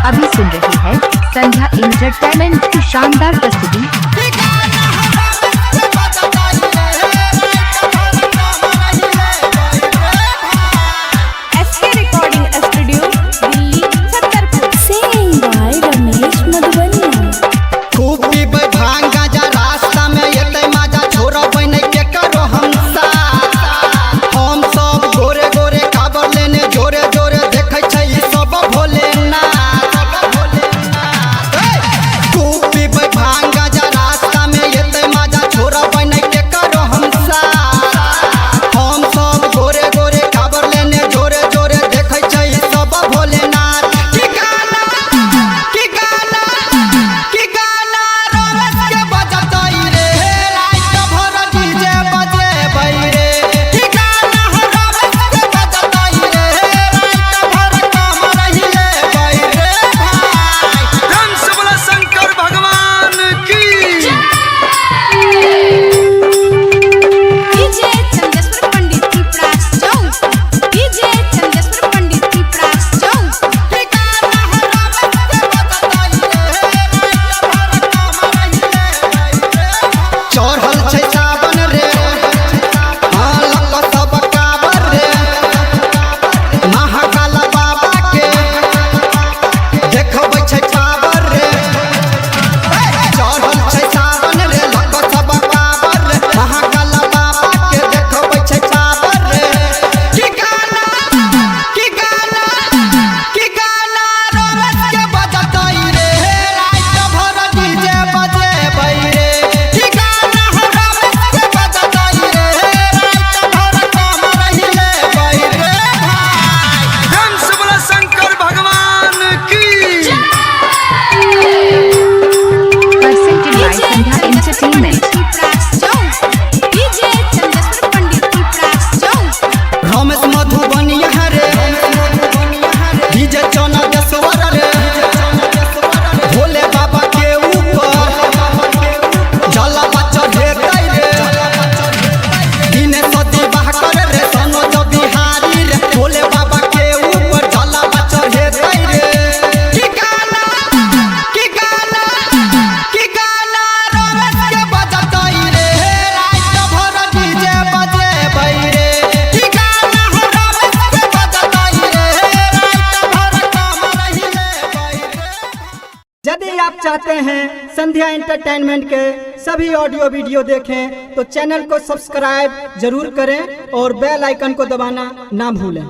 अभी सुन रहे हैं संध्या एंटरटेनमेंट की शानदार प्रस्तुति। SK recording studio Delhi Chhatarpur. Singing by Ramesh Madhubani. खूब पीबै भांग गांजा, रास्ता में एतै माजा, छोड़बै नै केकरो हम साथ। हम सब गोरे गोरे काबर लेने जोरे जोरे देखै छै ई सब भोलेनाथ। खूब पीबै भांग गांजा, रास्ता में एतै माजा, छोड़बै नै केकरो हम साथ। हम सब गोरे गोरे काबर लेने जोरे जोरे देखै छै ई सब भोलेनाथ। की गाना, की गाना, की गाना रमेश के बजतै रे, राति भर डीजे बजेबै रे। की गाना रमेश के बजतै रे, राति भर कमर हिलेबै रे भाई। प्रेम से बोला शंकर भगवान की। डीजे चंदेश्वर पंडित की प्रास चौक। डीजे चंदेश्वर पंडित की प्रास चौक। की गाना रमेश के बजतै रे, राति भर कमर हिलेबै रे। चढ़ल छै सावन रे, हाँ लग सब काबर रे, महाकाल बाबा के देखबै छै पावर रे। चढ़ल छै सावन रे, लग सब काबर रे, महाकाल बाबा के देखबै छै पावर रे। की गाना, की गाना, की गाना रमेश के बजतै रे, राति भर डीजे बजेबै रे। की गाना रमेश के बजतै रे, राति भर कमर हिलेबै रे भाई। प्रेम से बोला शंकर भगवान की। Presented by DJ Sandhya Chandeshwar entertainment. Pandit की प्रास चौक। डीजे चंदेश्वर पंडित की प्रास चौक। रमेश मधुबनिया रे, डीजे चना देशवर रे, भोले बाबा के ऊपर जलवा चढ़ेतै रे। दिनेश दिवाकर रे, सनोज बिहारी रे, भोले बाबा के ऊपर जलवा चढ़ेतै रे। की गाना, की गाना, की गाना रमेश के बजतै रे, राति भर डीजे बजेबै रे। की गाना रमेश के बजतै रे, राति भर कमर हिलेबै रे। यदि आप चाहते हैं संध्या एंटरटेनमेंट के सभी ऑडियो वीडियो देखें तो चैनल को सब्सक्राइब जरूर करें और बेल आइकन को दबाना ना भूलें।